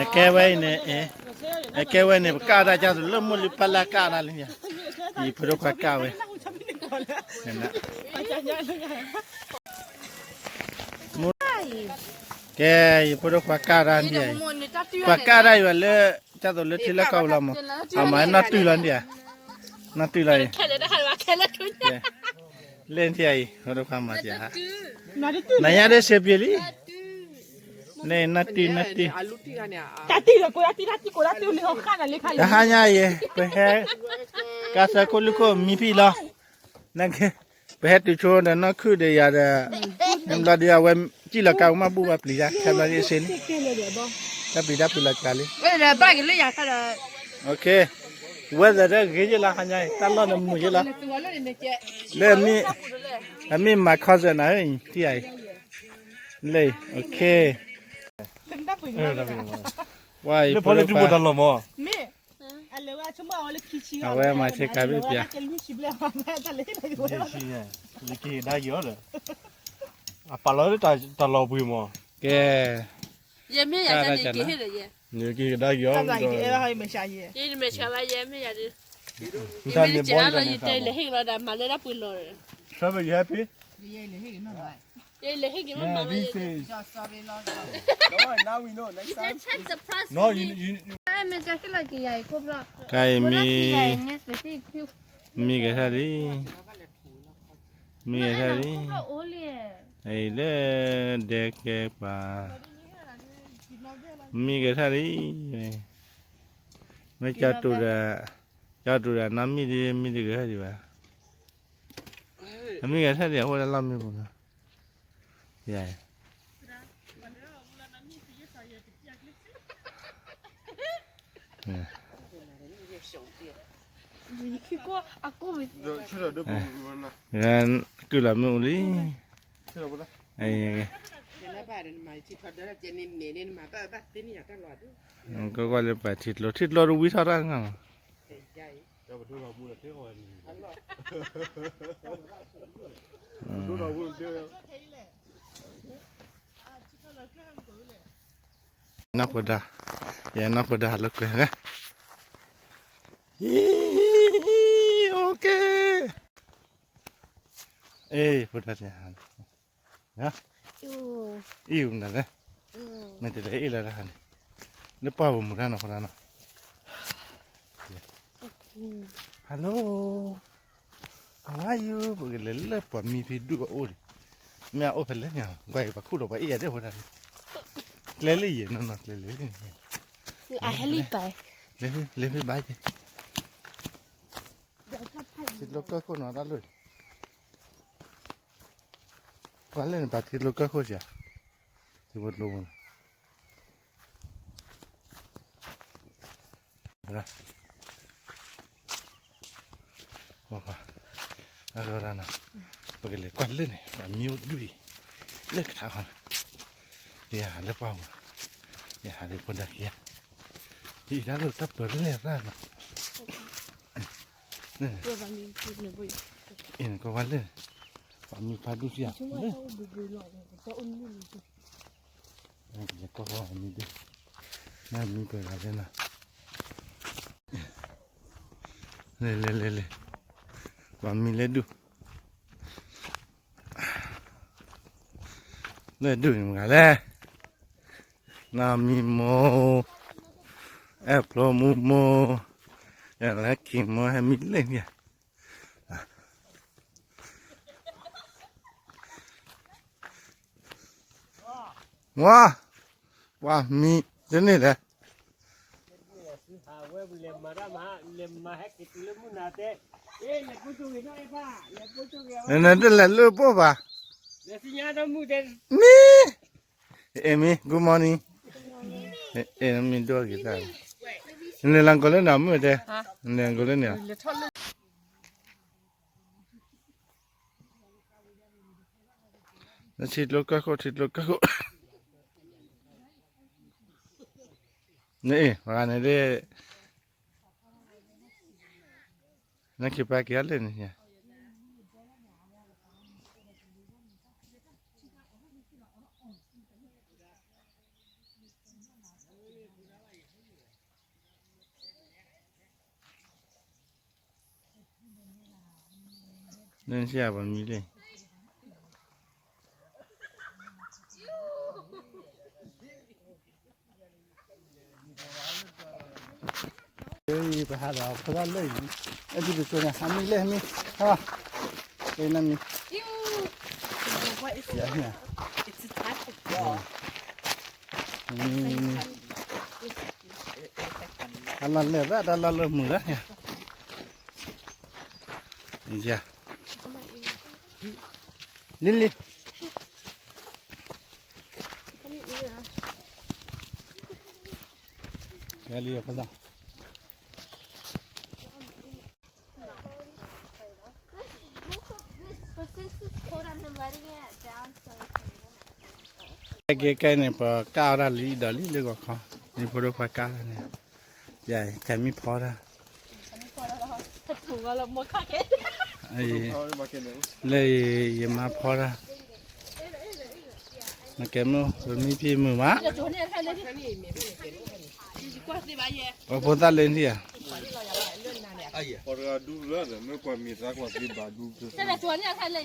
အကဲဝဲအံၤန့ၣ်, အကဲဝဲန့ၣ် ပကၣ်တၢ်ကၢ်သိးလၢမိၢ်လံဖးလၢကၣ်တၢ်လံ, ယဖိဒိၣ်ခွါကၣ်ဝဲ, ကဲ, ယဖိဒိၣ်ခွါကၣ်တၢ်ဒံး, ပှၤကၣ်တၢ်ယွၤလၢ, ကၢ်သိးလၢထံလၢကီၢ်ပူၤလီၤမး, အမၤနီၢ်တုၤလီၤဒံးဧါ, နီၢ်တုၤလီၤအံၤ, လၢထံအံၤ ဖိဒိၣ်ခွါမၤစၢၤ, နညါဒ်စ့ပျ့ၤလံ, န့ၣ်နီၢ်တုၤနီၢ်တုၤ, တဟါညါအံၤ ပဟဲ, ကါဆၢခိၣ်လုၢ်ခိၣ်မံဖံလီၤ, နက, ပဟဲတုၤဆိဒီးနီၢ်ခုၣ်ဒီးယၤဒီး, နဘျီဒီးအဝဲစံၣ်လီၤကါမးဘူၣ်ဘၣ်ပျံၤတၢ် ခဲဘျီဒ်စ့လံ, တၢ်ပျံၤတၢ်ဖုးလီၤကါလံ, ဝဲသးတၢ်ဂ့ၤယၤခဲဒီး, ဝဲသးတၢ်ဂ့ၤယ့ၣ်လီၤဟါညါအံၤ တၢ်လီၢ်န့ၣ်မုာ်ယ့ၣ်လီၤ, လၢ, အမ့ၢ်မၤ cousin နၤ, ထံအံၤ, လၢ, ပှၤအံၤဖိဒိၣ်ခွါ, အဝဲမၤဆ့ကၤဘ့ၣ်ပျၢ်, အပာ်လီၤတၢ်လီၤပှ့ၤမး, ကဲ, ယမ့ၢ်ယၤန့ၣ်က့ၤဟ့ၣ်ဒီးယဲ, နက့ၤကဒါက့ၤအီၤ, ယမ့ၢ်တစဲးလီၤယဲမ့ၢ်ယၤဒီး, ယတဲလဲၤဟ့ၣ်က့ၤလီၤဒီး မၤလၢတၢ်ပှ့ၤလီၤဒီး, ယလဲၤဟ့ၣ်က့ၤမးမး, ယလဲၤဟ့ၣ်က့ၤမးမး, တၢ်အံၤမံ, မံကထါလံ, မံကထါလံ, အံၤလၢဒဲကဲပှၤ, မံကထါလံ, မ့ၢ်ကၠီတူာ်ဒီး, ကၠီတူာ်ဒီးနီၢ်မံဒ်မံတဂၤဒံးဘၣ်, အမံကထါလံ အအိၣ်လၢလီၢ်မံပူၤလီၤ, ယၤ ကုၢ်လီၤမ့ၣ်အူလံ, ကွၢ်ကွၢ်လၢပှၤထံကျိ, ထံကျိတဝံထီၣ်တၢ်ငါလီၤ, နီၢ်ဖိဒါ, ယဲနီၢ်ဖိဒါလၢကွဲၤ, အ့, ဖိဒါ, အ့ၣ်နၤလဲၣ်, မ့ၢ်တလဲၤအ့ၣ်လၢတၢ်ဟါန့ၣ်, လၢပှၢ်ပူၤမူဒါနီၢ်ဖိဒါနီၤ, Hello, how are you, ပကလဲၤလၢပှၤမံဖံဒူၣ်အအိၣ်န့ၣ်, မ့ၢ်အအိၣ်ဖဲလဲၣ်န့ၣ်, ကွၢ်အံၤပှၤခူၣ်ဒီးပှၤအ့ၣ်ယၤဒဲးဖိဒါန့ၣ်, ကျဲလၢယဲၢ်နီၢ်နီၢ် ကျဲလၢ, လဲၤဖဲဘၣ်က့ၤ, ထံကျိကၢၢ်ခိၣ်နီၤတၢ်လီၢ်, ပှၤလၢန့ၣ် ပှၤထံကျိကၢၢ်ခိၣ်စ့ၢ်, ထံဖိကျိဖိန့ၣ် အဂီၢ်ဒၣ်နီၤ, ပကလဲၤကွၢ်လၢန့ၣ် ပှၤမံအိၣ်ဒူၣ်အံၤ, လၢကထါခီန့ၣ်, ယဟးလၢပှၢ်ပူၤ, ယဟးလၢဖိဒါခံဂၤ, ယအံၤတၢ်လိၣ်တၢ်ပၢၤလၢလဲၣ်ရၣ်နီၤ, အံၤနကွၢ်ကွၢ်လၢန့ၣ်, ပှၤမံဖးဒူၣ်စ့ၢ်ဧါ, လဲၤကွၢ်ကွၢ်မံဒူၣ်, မ့ၢ်မံပှဲၤဂၤလဲၣ်နီၤ, လဲၤလဲၤလဲၤလဲၤ, ပှၤမံလဲၤဒူၣ်, လဲၤဒူၣ်န့ၣ်မတၤဂၤလဲၣ်, နီၢ်မံမိၢ်, အဲၣ်ဖျိမူမိၢ်, အဲၣ်လၢက့ၤမိၢ် ဟဲမံလဲၤမံဧါ, ဝါ, ပှၤမံတန့ၢ်လဲၣ်, နတလဲၤလၢပှၢ်ဘၣ်, မံ, အဲၣ်မံ, good morning, အဲၣ်မံဒိၣ်က့ၤတၢ်, နလဲၤလၢကီၢ်လၢန့ၣ်မုၢ်တဲ, နလဲၤလၢကီၢ်လၢန့ၣ်ဧါ နထံကျိကၢၢ်ခိၣ် ထံကျိကၢၢ်ခိၣ်, နအ့ၣ် ပှၤဂၤန့ၣ်ဒ်, နခံပှၤက့ၤအီၤလၢန့ၣ်, န နစံးပှၤမံလံ. ပဟးဒီးဖိသၣ်လၢအံၤ, အဲၣ်ဒိးကၠိန့ၣ် ဟးမံလၢဟးမံ, ဟါ, နမံ, ယၤ, မံ, မံ, မံ, အလီၢ်လဲၢ်ဘၣ် တၢ်လီၢ်လၢမုာ်လၢ, ယၤ, လံလံ. ကဲကဲန့ၣ် ပကၢ်အီၣ်တၢ်လံဒီးလံလၢဂီၤခီ, မ့ၢ်ဖိဒိၣ်ခွါကၢ်တၢ်န့ၣ်, ယၤ ကဲမံဖီတၢ် လၢယမါဖီတၢ်, နကဲမုၢ် ပမံဖံမုၢ်မး, ပဖိသၣ်လၢနထံၣ်ဧါ, ပှၤတဂၤဒူလၢမ့ၢ်ကွၢ်မံၤသးကွၢ်သ့ဘၣ်ဒူ ပဟဲလီၤမနုၤဟံၣ်ဒံး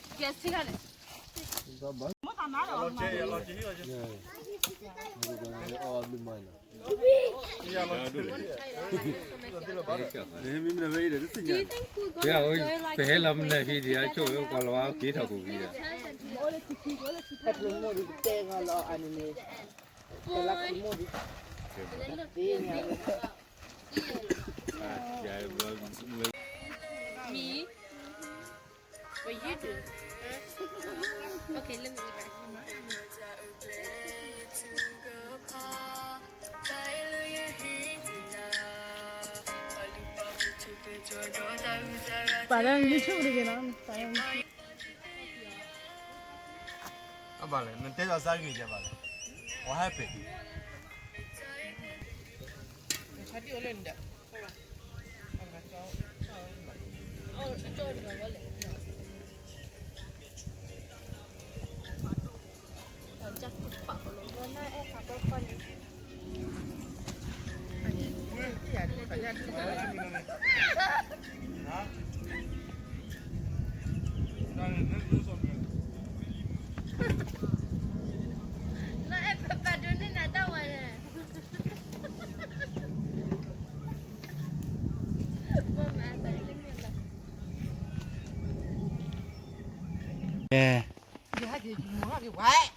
အဆိၣ်ဝဲကီးလီၤဝါက့ၤထီၣ်ကိးက့ၤဒီး, ပာ်လၢ YouTube တက့ၢ်နီၤ, ပာ်လၢ YouTube အဘၣ်လဲၣ်, နတဲလီၤစါဂ့ၤကဘၣ်လဲၣ်, ဝါဟဲပ့ၤ,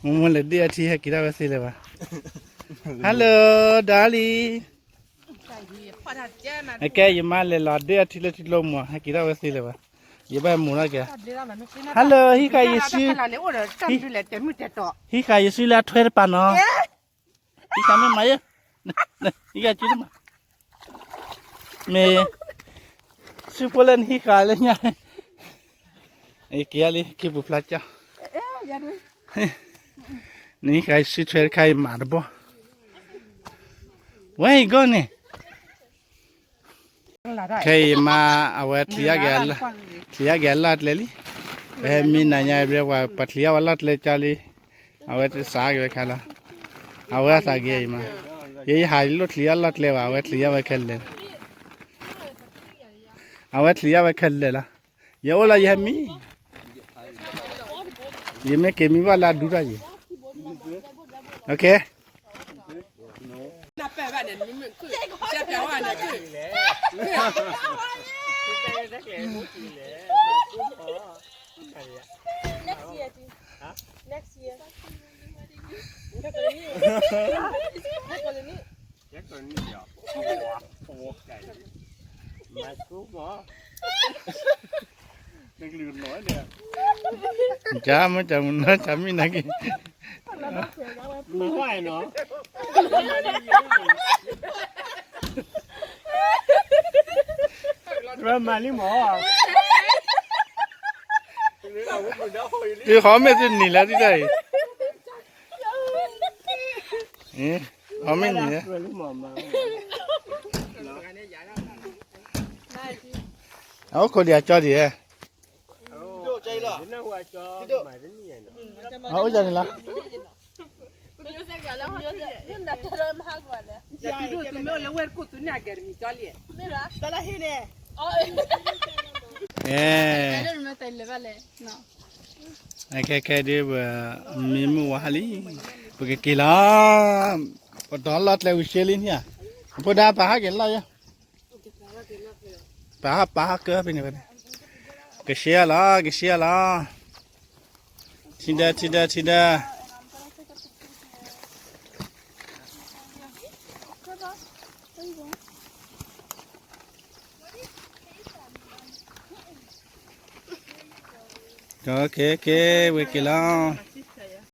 မိၢ်မိၢ်လဲၤဒ့ၣ်အထံ ဟဲက့ၤထီၣ်ဝဲသ့လၢၤဘၣ်. Hello darling. အကဲ ယမါလဲၤလီၤဒ့ၣ်အထံလၢထံကျိမး ဟဲက့ၤထီၣ်ဝဲသ့လၢၤဘၣ်. ယဘၣ်မိၢ်ထီၣ်က့ၤ. Hello ဟံးဃာ်ယစု, ဟံးဃာ်ယစုလၢအထွဲတပၤနီၤ. ဟံးဃာ်မ့ၢ်မၤယဲ, ဟံးဃာ်စုမး, မ့ၢ် စုဖိလၢနဟံးဃာ်လၢညါ, က့ၤလံ က့ၤပူၤဖျါကၠီ, နဟံးဃာ်စုထွဲတခါအံၤမၤတဘီ, ဝဲအံၤဂီၢ်န့ၣ် ခဲအံၤမါ အဝဲ ချံးယါက့ၤအလီၢ်ကျဲလံ, ပဟဲမံနၤညါ ပှၤချံးယါဝဲလီၢ်ကျဲကၠီလံ, အဝဲစးက့ၤဝဲခါလီၤ, အဝဲအသးဂ့ၤအံၤမါ, ယဲယဟးလိၣ်ချံးယါလီၢ်ကျဲဘၣ် အဝဲချံးယါဝဲခဲလၢာ်, အဝဲချံးယါဝဲခဲလၢာ်လီၤ, ယအိၣ်လီၤယဟဲမံ ယမ့ၢ်က့ၤမံဘၣ်လၢအဒူတၢ်ယံၤ, okay. Next year, next year. ကမ့ၢ်တမ့ၢ်နီၤ ကမ့ၢ်နာ်က့ၤ မၤလံမး ဟီမ့ၢ်သုနံၤလၢသုတၢ်အံၤ, ဟီမ့ၢ်နံၤလၢ အအိၣ်ခိးဒံးအကၠီဒံးဧါ, အအိၣ်ကၠီန့ၣ်လီၤ. မ့ၢ် ကဲ, ကဲ, ကဲ, ဒ်ပမံမုၢ်ဝါလံ, ပကက့ၤလီၤ, ပတီၤလီၢ်ကျဲဝံၤရှဲလံန့ၣ်ဧါ, အဖိဒါပာ်ဟးက့ၤလီၤယဲ, ပာ်ဟး ပာ်ဟးကၢဖဲန့ၣ်, ကရှဲလီၤ, ကရှဲလီၤ, ထံဒၢ ထံဒၢ ထံဒၢ, ကဲ ကဲ ဝဲက့ၤလီၤ.